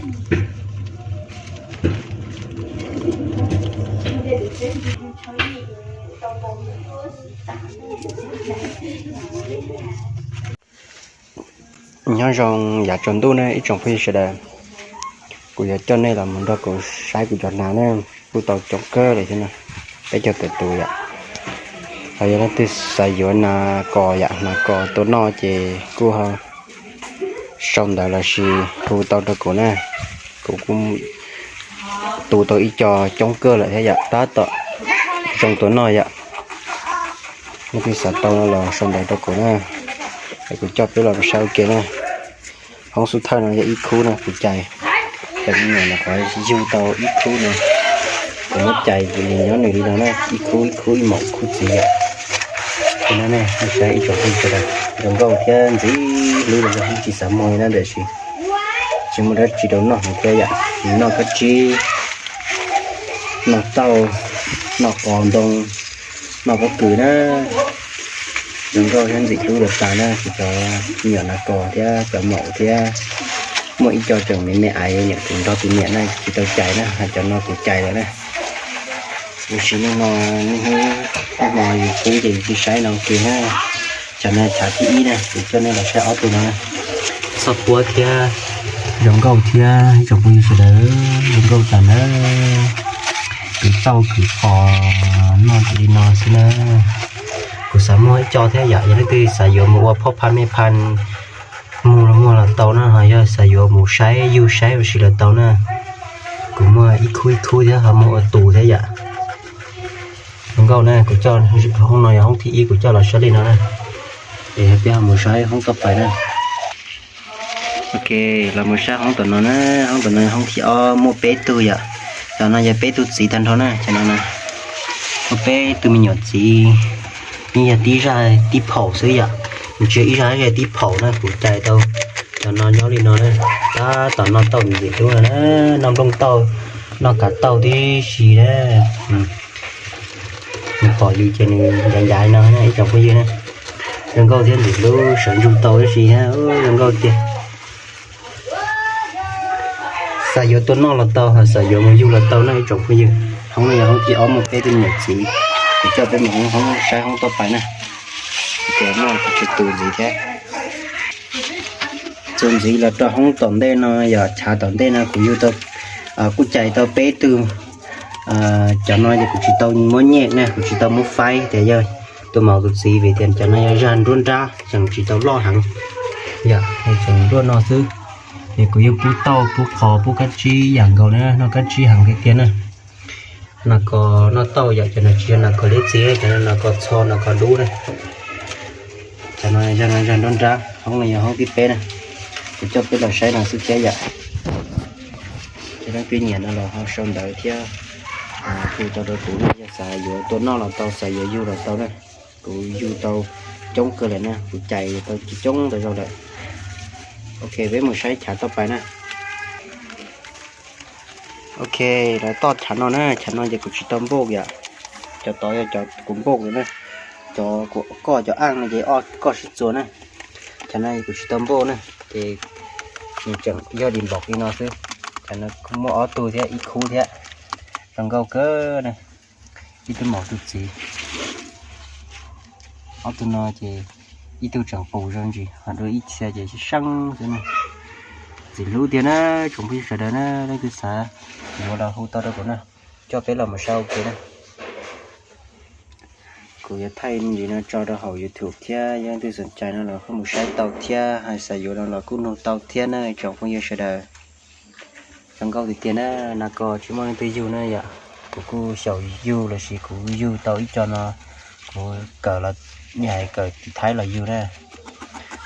Nyob zoo yav tsaus ntuj ne ib tsoom phooj ywg sawv daws, kuv yuav coj nej los mus nrog kuv saib kuv cov hnav ne, kuj tau coob kawg lawm thiab na, peb caug tawm tus yom. Ho yog leej twg xav yuav hnav kos yom, hnav kos tua noj ces kuj ho sau ntawv lossis hu tau rau kuv na, kuv kuj tu tau ib co coob kawg lawm thiab yom, tab tom zoo tua noj yom. Leej twg xav tau no los sau ntawv rau kuv na, es kuv coj peb los saib ua ke na. Hoob xub thawj no yog ib khub no kuv cais, cov me nyuam no qhov yug tau ib khub no, kuv muab cais nws nyob nws li no na, ib khub ib khub ib maum khub txiv yom. Ces no ne, nej saib ib tsoom phooj ywg sawv daws, zoo nkauj thiab ntxim hlub los yog hoob tsis xav muag li na, tiam sis tsis muaj dab tsi rau noj heev thiab yom, noj kab tsib, noj tauj, noj qos ntoo, noj pob kws na. Zoo nkauj thiab ntxim hlub lawm tas na, kuv cov me nyuam nas kos thiab cov maum thiab, muaj ib co tseem me me aiv niam tus nrog tus niam na tsis tau cais na, ho cov no kuv cais lawm na. Ua si hnub no, hnub no yus pub ces yus cia saib no ua ke na. Cov no chav thib ib na, kuv coj nej los saib ob tug no na. Txoj puab thiab zoo nkauj thiab ib tsoom phooj ywg sawv daws, zoo nkauj tas na. Kwv tauj kwv qos noj li no xwb na. Kuv xav muag ib co thiab yom, yog leej twg xav yuav mus ua phob pha me pha, mus los muag los tau na, ho yog xav yuav mus saib yug saib ua si los tau na. Kuv muaj ib khub ib khub thiab ho muaj ua tus thiab yom. Zoo nkauj na, kuv coj hoob no yog hoob thib ib kuv coj los saib li no na. Es peb ho mus saib hoob toj pais na. Ok, los mus saib hoob tom no na, hoob tom no hoob thib ob muaj peb tug yom. Cov no yog peb tug txiv tag nrho na, cov no na. Muaj peb tug me nyuam txiv, yeej yog tib zaj tib phaum xwb yom. Nws tsis yog ib zaj, yog tib phaum na, kuv cais tau. Cov no nyob li no na, tab tom noj tauj ntxim hlub no na, noj nplooj tauj, noj kav tauj tib si na. Nws pom yus ces nws ncav ncav no na ib tsoom phooj ywg na. Zoo nkauj thiab ntxim hlub sawv ntsug tau tib si na, zoo nkauj tiag. Xav yuav tua noj los tau, xav yuav mus yug los tau na ib tsoom phooj ywg. Hoob no yog hoob thib ob muaj peb tug me nyuam txiv, kuv coj peb mus hoob, hoob saib hoob toj pais na. Ces muaj tus ntxiv thiab. Txuas ntxiv los rau hoob tom ntej no, yog chav tom ntej no kuv yug tau, kuj cais tau peb tug. Cov no ces kuv tsis tau muab nyem na, kuv tsis tau muab faib tias yog tus maum tus txiv vim tias cov no yog zaj nruab nrab tseem tsis tau loj heev. Yog tseem nruab no xwb, es kuv yeej pub tauj pub qos pub kab tsib yam nkaus na, noj kab tsib heev tiag tiag na. Nas kos noj tauj yom, cov no tsis yog nas kos liab txiv, cov no nas kos txho nas kos dub na. Cov no yog zaj nruab nrab, hoob no yog hoob thib peb na. Kuv coj peb los saib no xwb thiab yom. Ces leej twg nyiam no los ho sau ntawv thiab hu tau rau kuv na, yog xav yuav tua noj los tau, xav yuav yug los tau na. Kuv yug tau coob kawg lawm na, kuv cais tau coob tau zoo lawm. Ok, peb mus saib chav toj pais na. Ok, lawv toj chav no na, chav no ces kuv tsis tau npauj yom. Cov tod yog cov kuv npauj lawm na. Cov kuv koj cov aj no ces koj sib txuas na. Chav no kuv tsis tau npauj na, ces nws tseem yog dim npaum li no xwb. Chav no muaj ob tug thiab ib khub thiab. Zoo nkauj kawg na. Ib tug maum tug txiv. Ob tug no ces ib tug tseem pus zoo ntsis, ho dua ib txhia ces seeb xwb na. Ntxim hlub tiag na, tsoom phooj ywg sawv daws na, leej twg xav yuav los hu tau rau kuv na, coj peb los mus saib ua ke na. Kuv yuav thaij me ntsis no tso rau hauv YouTube thiab, yog leej twg xom cai no los kuj mus saib tau thiab, hais xav yuav no los kuj nug tau thiab na tsoom phooj ywg sawv daws. Zoo nkauj tiag tiag na, nas kos tsis muaj leej twg yug na yom. Kuv kuj xyaum yug lossis kuv yug tau ib co no, kuv kawm los, hais kawm tim Thaib los yug na.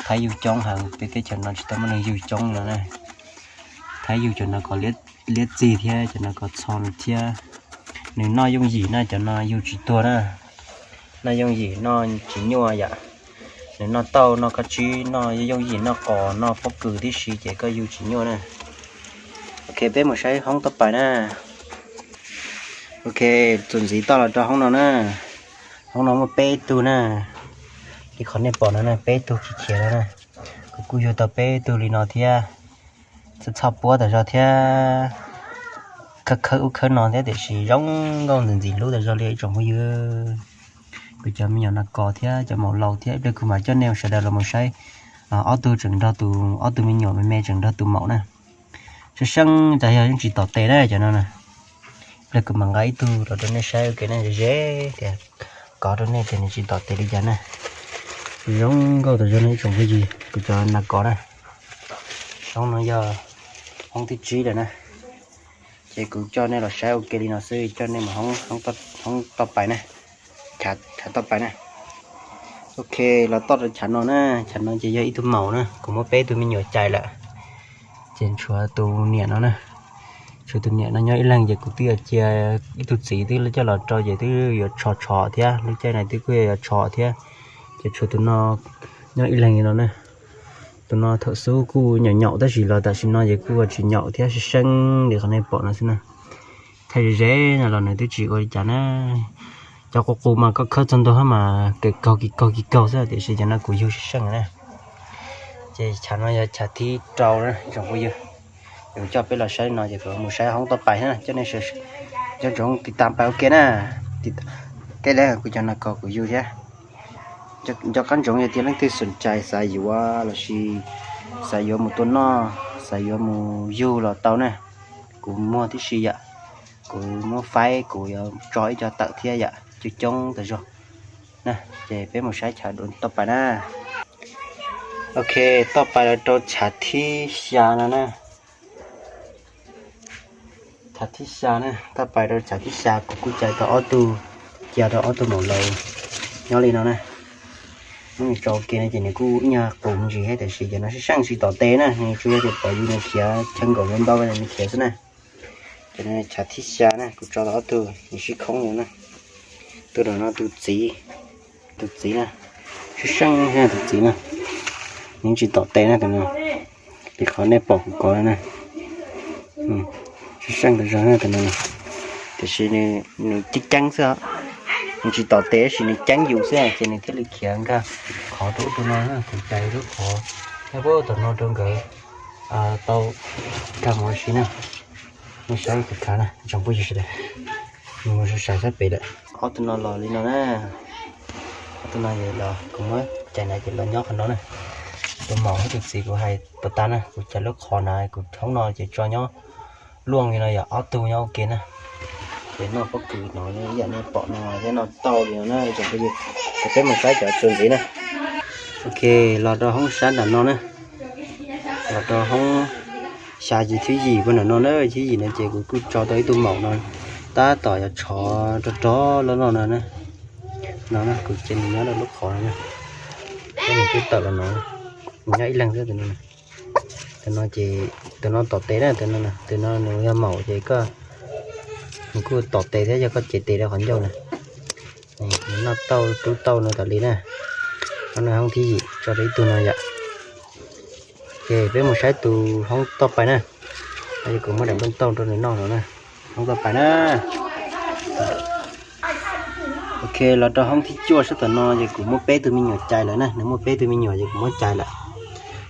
Thaib yug coob heev, peb teb chaws no tsis tau muaj neeg yug coob no na. Thaib yug cov nas kos liab txig thiab cov nas kos txho no thiab. Nws noj yooj yim na, cov no yug tsis tuag na. Noj yooj yim noj tsis nyuaj yom. Nws noj tauj noj kab tsib noj yooj yim noj qos noj pob kws tib si ces koj yug tsis nyuaj na. Ok, peb mus saib hoob toj pais na. Ok, txuas ntxiv toj los rau hoob no na. Hoob no muaj peb tug na. Li qhov nej pom no na, peb tug khiav khiav no na. Kuv kuj yug tau peb tug li no thiab. Txhob txhob puab tas zog thiab, khawb khawb ub khawb no thiab tiam sis zoo nkauj ntxim ntxim hlub tas zog li ib tsoom phooj ywg. Kuv cov me nyuam nas kos thiab cov maum laus thiab ib pliag kuv mam coj nej sawv daws los mus saib. Ob tug tseem nrog tus, ob tug me nyuam me me tseem nrog tus maum na. Seeb seeb tas yog yeej tsis tom tes na cov no na. Ib pliag kuv mam nqa ib tug los rau nej saib ua ke na, ze ze tias kov rau nej tias nws tsis tom tes li cas na. Zoo nkauj tas zog no ib tsoom phooj ywg, kuv cov nas kos na. Hoob no yog hoob thib tsib lawm na. Ces kuv coj nej los saib ua ke li no xwb, coj nej mus hoob toj pais na, chav toj pais na. Ok, los toj rau chav no na, chav no ces yog ib tug maum na, kuv muab peb tug me nyuam cais lawm. Ces tshuav tus niam no na, tshuav tus niam no nyob ib leeg ces kuv twb yuav cia, ib tug txiv twb coj los rau ces twb yuav tsho tsho thiab, lub caij no twb kuj yuav tsho thiab. Ces tshuav tus no nyob ib leeg li no na. Tus no thaum xub kuj nyaum nyaum tab sis los tam sim no ces kuj ua tsis nyaum thiab, seeb seeb li qhov nej pom no xwb na. Thaij ze ze no los nws twb tsis ua li cas na. Cov qus qus mas koj khawb txog ntua mas kis kaug kis kaug kis kaug xwb, tiam sis cov no kuv yug seeb seeb na. Ces chav no yog chav thib rau na tsoom phooj ywg. Kuv coj peb los saib no ces kuv mus saib hoob toj pais na, coj nej sawv daws nco ntsoov tiv tas pais ua ke na. Tej lawv kuv cov nas kos kuv yug thiab. Nco qab ntsoov yog tias leej twg xom cai xav yuav lossis xav yuav mus tua noj, xav yuav mus yug los tau na. Kuv muag tib si yom, kuv muab faib kuv yuav tso ib co tawm thiab yom, coob coob tas zog na. Ces peb mus saib chav toj pais na. Ok, toj pais los rau chav thib xya no na. Chav thib xya na, toj pais rau chav thib xya kuv kuj cais tau ob tug, cia rau ob tug maum laus nyob li no na. Nws tso ua ke no ces nws kuj ib nyuag qus ntsis thiab tiam sis cov no seeb seeb tsis tom tes na, nws tsuas yog tias pom yus nws khiav chaw nkaum ntau ntau nws khiav xwb na. Ces chav thib xya na kuv tso tau ob tug nws sib khoob no na. Tus no tus txiv, tus txiv na, seeb seeb tus txiv na, nws tsis tom tes na tus no, li qhov nej pom kuv kov na. Seeb seeb tas zog na tus no, tiam sis nws ceeb ceeb xwb, nws tsis tom tes tab sis nws ceeb yus xwb ces nws thiaj li khiav nkag qhov rau ub rau no, kuv cais lub qhov thiab pab tom no rau nkawd tau nkag mus ua si na. Nej saib tus khav na tsoom phooj ywg sawv daws, nws mus sab sab pem lawm. Ob tug no los li no na, ob tug no los kuv muab cais na ces los nyob qhov no na. Tus maum thiab tus txiv kuv hais puas tas na, kuv cais lub qhov na, kuv hoob no ces tso nyob luaj li no yog ob tug nyob ua ke na. Ces noj pob kws no ib yam nej pom no thiab, noj tau li no na tsoom phooj ywg. Ces peb mus saib cov txuas ntxiv na. Ok, los rau hoob sab nram no na, los rau hoob xya ces thib yim puag nram no na, thib yim no ces kuv kuj tso tau ib tug maum no tab tom yuav tshov rog rog loj loj no na. No kuv cia nws nyob rau lub qhov no na, nws twb tawm los no, nws nyob ib leeg xwb tus no. Tus no ces tus no tom tes na, tus no, tus no nws yog maum ces koj, nws kuj tom tes thiab, yog koj cev tes rau qhov ncauj na. Nws noj tauj rub tauj no tas li na. Hoob no hoob thib yim tso rau ib tug no yom. Ces peb mus saib tus hoob toj pais na. Ces kuv muab daim nplooj tauj rau nws noj no na. Hoob toj pais na. Ok, los rau hoob thib cuaj sab tom no ces kuv muab peb tug me nyuam cais lawm na, nws muaj peb tug me nyuam ces kuv muab cais lawm.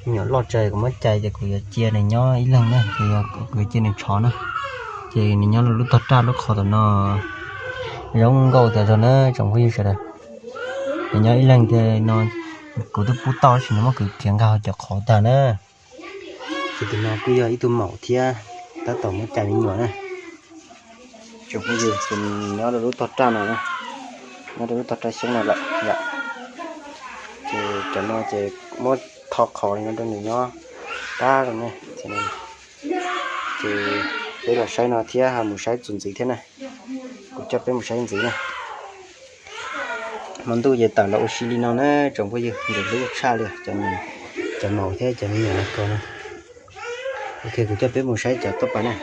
Me nyuam loj tsawv kuv muab cais ces kuv yuav cia nws nyob ib leeg na, ces kuv yuav cia nws tshov na. Ces nws nyob lub tog raj lub qhov tom no, zoo nkauj tas zog na tsoom phooj ywg sawv daws. Nws nyob ib leeg tiag no, kuv twb pub tauj tab sis nws muab kuv khiav nkag cov qhov tag na. Ces tus no kuj yog ib tug maum thiab, tab tom muab cais me nyuam na. Tsoom phooj ywg, ces nws nyob rau lub tog raj no na, nyob rau lub tog raj xyoob no lawm yom. Ces cov no ces muab tho qhov li no rau nws nyob tab rau ne. Ces peb los saib no thiab ho mus saib txuas ntxiv thiab na. Kuv coj peb mus saib ntxiv na. Hmo ntuj ces tawm los ua si li no na tsoom phooj ywg, ntxim hlub tshaj li cov maum thiab cov me nyuam no ko na. Ok, kuv coj peb mus saib cov toj pais na.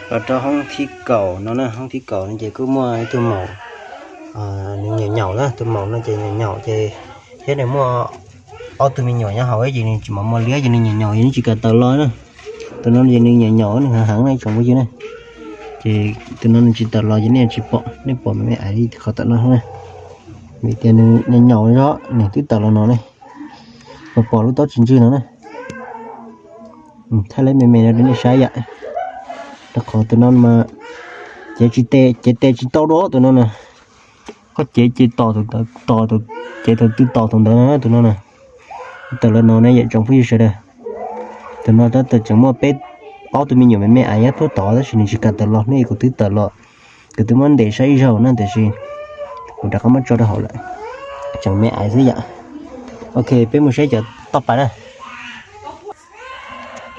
Los rau hoob thib kaum no na, hoob thib kaum no ces kuj muaj ib tug maum, nws nyaum nyaum na, tus maum no ces nyaum nyaum ces thiab nws muaj ob tug me nyuam nyob hauv ces nws tsis mam muaj liab ces nws nyaum nyaum ces nws tsis kam tawm los na. Tus no ces nws nyaum nyaum nws heev heev na tsoom phooj ywg na. Ces tus no nws tsis tawm los ces nej tsis pom, nej pom me me ais li qhov tom no na. Vim tias nws nyaum nyaum zog nws twb tawm los no ne. Pom pom lub taub tsis ntswg no na. Thaij lawv me me no rau nej saib yom. Rau qhov tus no mas cev tsis, cev tes tsis tau dua tus no na. Koj cev ces tos tus ntawd, tos tus, cev thaum twg tos tus ntawd na tus no na. Tawm los no ne yom tsoom phooj ywg sawv daws. Tus no tab tom tseem muaj peb, ob tug me nyuam me me aiv nyob puag tod tab sis nws tsis kam tawm los ne, kuv twb tawm los, kuv twb muab ntes saib ib zaug na tiam sis kuv rov qab muab tso rau hauv lawm. Tseem me aiv xwb yom. Ok, peb mus saib cov toj pais na.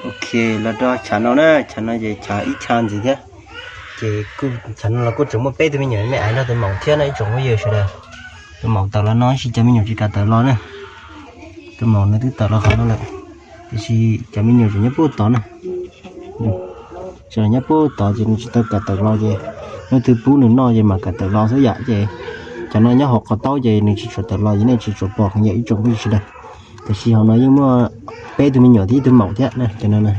Ok, los rau chav no na, chav no ces chav ib chav ntxiv thiab. Ces chav no los kuj tseem muaj peb tug me nyuam me aiv nrog tus maum thiab no ib tsoom phooj ywg sawv daws. Tus maum tawm los no tab sis cov me nyuam tsis kam tawm los na. Tus maum no twb tawm los qhov no lawm, tiam sis cov me nyuam tseem nyob puag tod na. Tseem nyob puag tod ces nws tsis tau kam tawm los ces hnub twg pub nws noj ces mam kam tawm los xwb yom. Ces cov no nyob hauv qhov taub ces nws tsis tshua tawm los ces nej tsis tshua pom heev yom ib tsoom phooj ywg sawv daws. Tiam sis hauv no yeej muaj peb tug me nyuam thiab ib tug maum thiab na cov no.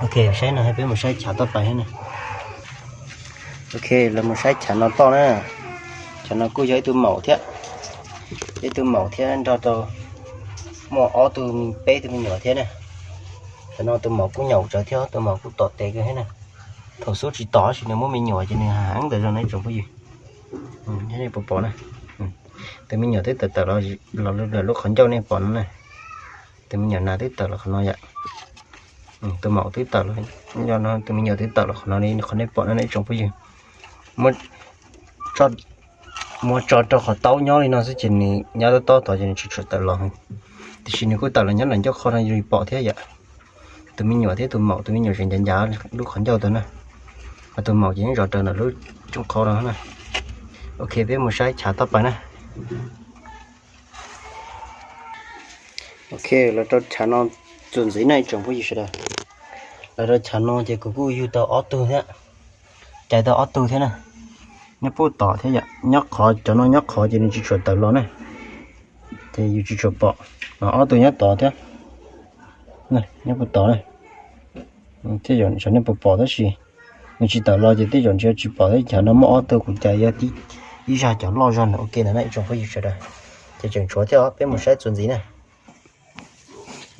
Ok, saib no peb mus saib chav toj pais thiab na. Ok, los mus saib chav no toj na. Chav no kuj yog ib tug maum thiab, ib tug maum thiab nrog rau muaj ob tug, peb tug me nyuam thiab na. Chav no tus maum kuj nyaum tsawv thiab, tus maum kuj tom tes kawg thiab na. Thaum xub tsis tom tab sis nws muaj me nyuam ces nws heev ntawm zog no ib tsoom phooj ywg. Nej puas pom na, tus me nyuam twb tawm tawm los lawm lub qhov ncauj nej pom no na. Tus me nyuam nas twb tawm los qhov no yom. Tus maum twb tawm los, tus me nyuam twb tawm los qhov no li qhov nej pom no ib tsoom phooj ywg. Muab tso rau qhov taub nyob li no xwb ces nws nyob tob tob tod ces nws tsis tshua tawm los. Tiam sis nws kuj tawm los nyob ntawm ncauj qhov no li pom thiab yom. Tus me nyuam thiab tus maum, tus me nyuam tseem ncav ncav lub qhov ncauj ntawd na, ho tus maum ces yeej zov raws ntawm lub rooj qhov no na. Ok, peb mus saib chav toj pais na. Ok, los rau chav no txuas ntxiv na ib tsoom phooj ywg sawv daws. Los rau chav no ces kuv kuj yug tau ob tug thiab, cais tau ob tug thiab na. Nyob puag tom thiab yom, nyob qhov, cov no nyob qhov ces nws tsis tshua tawm los na, ces yus tsis tshua pom. Ob tug nyob tod thiab, nyob puag tod na. Tej zaum nej puas pom tab sis nws tsis tawm los ces tej zaum ntshe tsis pom thiab. Chav no muaj ob tug kuv cais yog ib zaj cov loj zog ntawm ua ke ntawd na ib tsoom phooj ywg sawv daws. Ces tseem tshuav thiab os, peb mus saib txuas ntxiv na.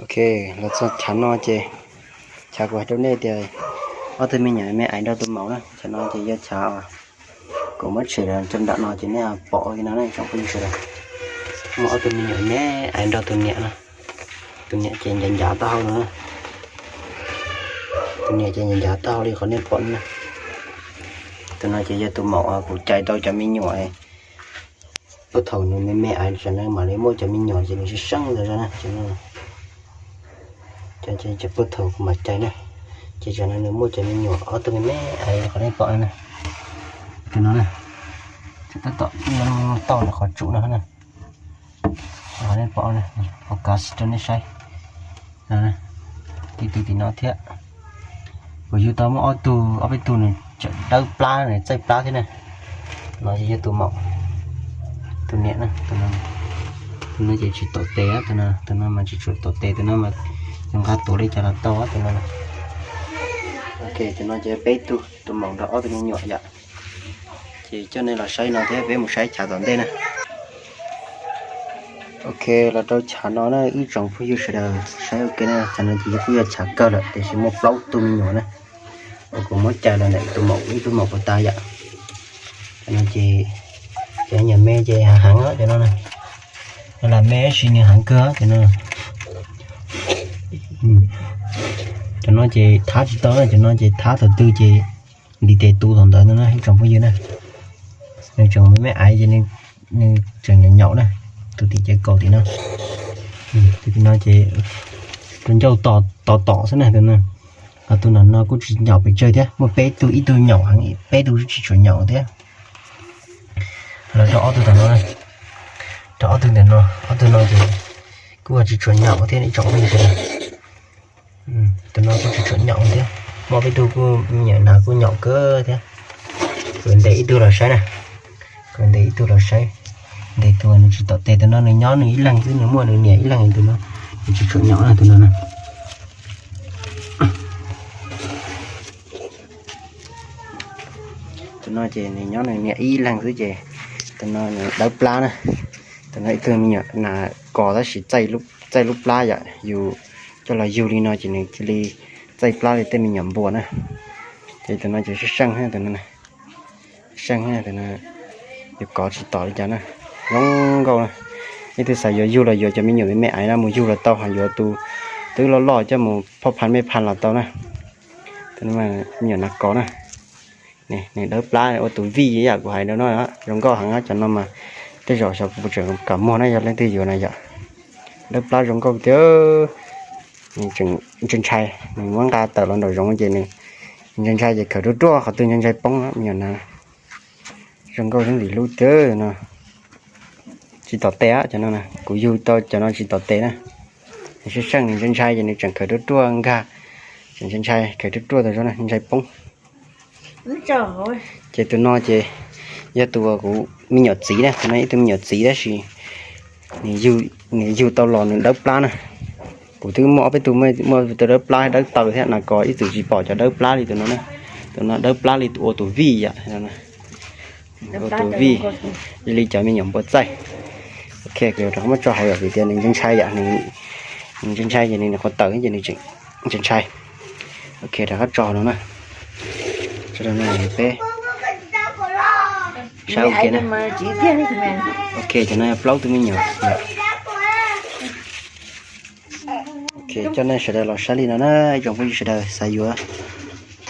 Ok, los txog chav no ces chav kuv hais rau nej tias ob tug me nyuam me aiv nrog tus maum na, chav no ces yog chav kuv muab tshem los rau nram no ces nej pom li no na tsoom phooj ywg sawv daws. Muaj ob tug me nyuam me aiv nrog tus niam no, tus niam ces ncav ncav taub hau no, tus niam ces ncav ncav taub hau li qhov nej pom no na. Tus no ces yog tus maum kuv cais tau cov me nyuam puag thaum nws me me aiv, tsam no mam li muaj cov me nyuam ces nws seeb seeb ntawd zog na. Puag thaum kuv mam cais na, ces tsam no nws muaj cov me nyuam ob tug me me aiv qhov nej pom no na. Tus no na, tab tom tau ntawm qhov tsum no na. Qhov nej pom, focus rau nej saib. Ib tug tim no thiab. Kuv yug tau muaj ob tug, ob peb tug nws tseem dawb plab, nws txaij plab thiab na. No ces yog tus maum, tus niam na, tus no ces tsis tom tes, tus no mas tsis tshua tom tes, tus no mas nqa tuav li cas los tau tus no. Ok, tus no ces peb tug, tus maum nrog ob tug me nyuam yom. Ces coj nej los saib no thiab peb mus saib chav tom ntej na. Ok, los rau chav no na ib tsoom phooj ywg sawv daws saib ua ke na, chav no ces kuj yog chav kawg lawm tiam sis muaj plaub tug me nyuam na. Uas kuv muab cais los ntawm tus maum ib tug maum puas tas yom. Cov no ces cov me nyuam me ces heev heev cov no na. Lam me tab sis nws heev kawg cov no. Cov no ces thab tsis tau na, cov no ces thab thaum twg ces ntiv tes tu thaum ntawd no na ib tsoom phooj ywg na. Nws tseem me me aiv ces nws tseem nyaum nyaum na. Tus tim cev kaus tim no, tus tim no ces rau ncauj tos tom xwb na tus no. Ho tus no no kuj tsis nyaum pes tsawg thiab, muaj peb tug, ib tug nyaum heev, peb tug tsis tshua nyaum thiab. Los rau ob tug tom no, rau ob tug ntawm no, ob tug no ces kuj tsis tshua nyaum thiab ib tsoom phooj ywg sawv daws. Tus no kuj tsis tshua nyaum thiab, muaj peb tug kuj me nyuam nas kuj nyaum kawg thiab. Kuv ntes ib tug los saib na, kuv ntes ib tug los saib, ntes tus nws tsis tom tes, tus no nws nyob nws ib leeg xwb, nws muaj nws niam ib leeg, tus no nws tsis tshua nyaum na tus no na. Tus no ces nws nyob nws niam ib leeg xwb ces tus no nws dawb plab na. Tus no ib tug me nyuam nas kos tab sis txaij lub plab yom, yus Coj los yug li no ces nws cia li txaij plab li tej me nyuam npua na. Ces tus no ces seej seej, tus no seej, tus no yuav kov tsis tom li cas na. Zoo nkauj na. Leej twg xav yuav yug los yuav cov me nyuam me me aiv no mus yug los tau, ho yuav tus twb loj loj coj mus phoj pha mej pha los tau na. Me nyuam nas kos na, nws dawb plab ua tus vij yam kuv hais rau no, zoo nkauj heev cov no mas. Tej zaum xyov kuv tseem kam muag na yog leej twg yuav na yom. Dawb plab zoo nkauj tiag. Nws tseem ntshai ntshai, nws muab nqa tawm los nraum zoov ces nws ntshai ntshai ces khawm ruaj ruaj, qhov twg ntshai ntshai poob me nyuam na. Zoo nkauj zoo li lub twg no. Tsis tom tes cov no, kuv yug tau cov no tsis tom tes na. Nws seej seej, nws ntshai ntshai ces nws tseem khawm ruaj ruaj nkag, tseem ntshai ntshai khawm ruaj ruaj tau zoo na, ntshai poob. Ces tus no ces yog tus uas kuv me nyuam txiv na, tus no ib tug me nyuam txiv tab sis nws yug tau los nws dawb plab na. Kuv twb muaj ob peb tug, muaj tus dawb plab dawb taw thiab, nas kos ib txwm tsis pom cov dawb plab li tus no na. Tus no dawb plab li ua tus vij yom. Ua tus vij li cov me nyuam npua txaij. Ok, kuv rov qab muab tso hauv yom, vim tias nws ntshai ntshai yom, nws ntshai ntshai ces nws qhuav tawm ces nws ntshai ntshai. Ok, rov qab tso no na. Tso no peb saib ua ke na. Ok, cov no yog plaub tug me nyuam. Ok, coj nej sawv daws los saib li no na, ib tsoom phooj ywg sawv daws xav yuav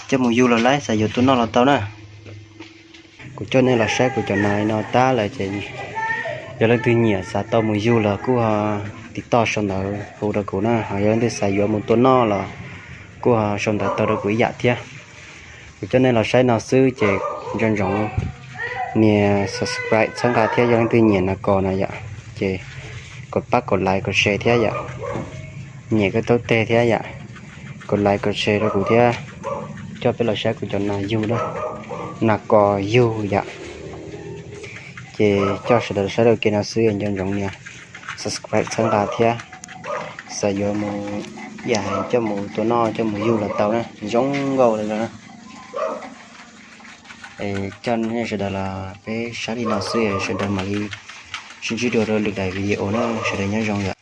coj mus yug los laib, xav yuav tua noj los tau na. Kuv coj nej los saib kuv cov nas no tag lawm ces yog leej twg nyiam xav tau mus yug los kuj ho tiv toj sau ntawv hu rau kuv na, ho yog leej twg xav yuav mus tua noj los kuj ho sau ntawv tau rau kuv ib yam thiab. Kuv coj nej los saib no xwb ces nco ntsoov nias subscribe txhawb nqa thiab, yog leej twg nyiam nas kos no yom ces kom pab kom like kom share thiab yom. Nyiam koj taub teg thiab yom, kom like kom share rau kuv thiab. Coj peb los saib kuv cov nas yug na, nas kos yug yom. Ces coj sawv daws los saib ua ke no xwb, nco ntsoov nias subscribe txhawb nqa thiab. Xav yuav mus yam coj mus tua noj coj mus yug los tau na, zoo nkauj li no na. Coj nej sawv daws los peb saib li no xwb, sawv daws mam li sib ntsib dua rau lwm daim video na, sawv daws nyob zoo yom.